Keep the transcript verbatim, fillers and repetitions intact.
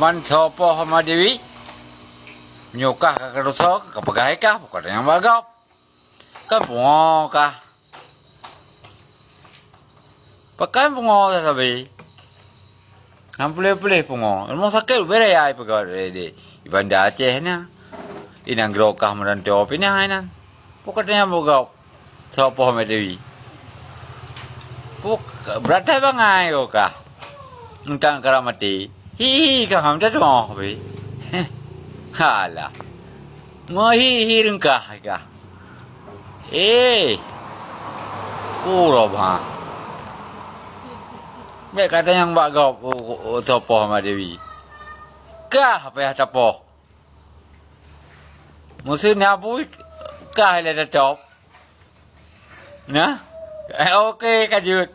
Man soe poh Homa Dewi? Meunyoe kah ka keudroe soe, ka peugah kah, bukan nyang bak gob. Kan pungo kah. Pakai pungo sabe. Nyang puléh-puléh pungo. Rumoh sakét ubé raya peugah di, di Banda Aceh na. Inang groe kah meurantau pinah inan. Bukan nyang bak gob. Soe poh Homa Dewi? Puk, beratai bangai kah. Entang kara mati. Hihi kah, minta doa, weh. Halah. Ngohi hi reungkah kah. Eh. Urob ha. Bèk kata nyang bak gob, oh, oh, soe poh Homa Dewi. Kah payah tapoh. Musim nyabu kah ilèe tatop. Nah. Eh, oke, ka jeuet.